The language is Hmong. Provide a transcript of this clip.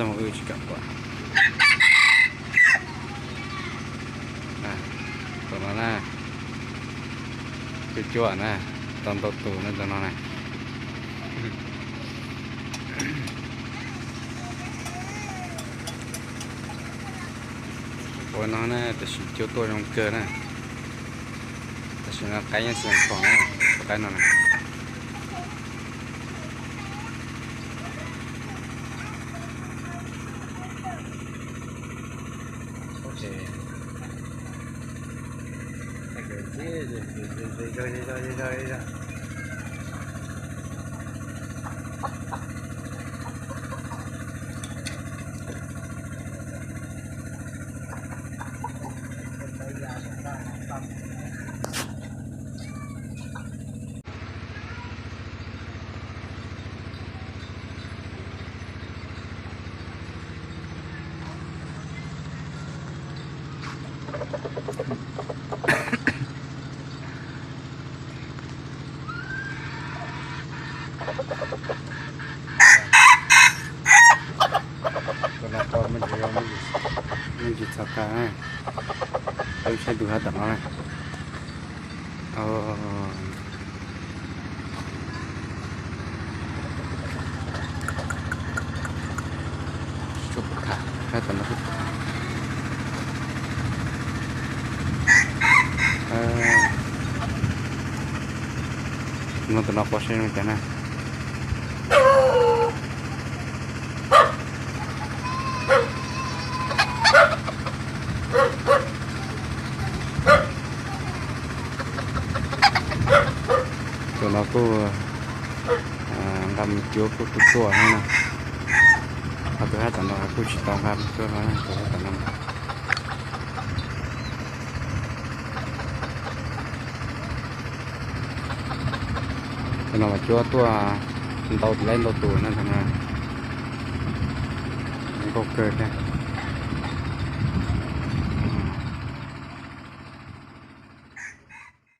Wb tsis kam pom. Tus no na, cuaj cuaj na, tau ntau tus na tus no na. Ua no na, tam sim cuab tuaj zoo kawg na. Tam sim no qaib nyob Xeev Khuam na, tus qaib no na. Tus no tau me ntsis, me ntsis txog tag na. Peb saib tus hab tom no na. Tsuas puv tham, hab tom no tsuas puv tham. No tus no quaj seb zoo cas na. Tus no kuj nqa mus cuab kuj tuaj tuaj no na. Ho tus hab tom no kuj tsis tau nqa mus cuab no, tus hab tom no. Tus no mas cuab tuaj ntau lawm ntau tus na, tus no nkauj kawg thiab.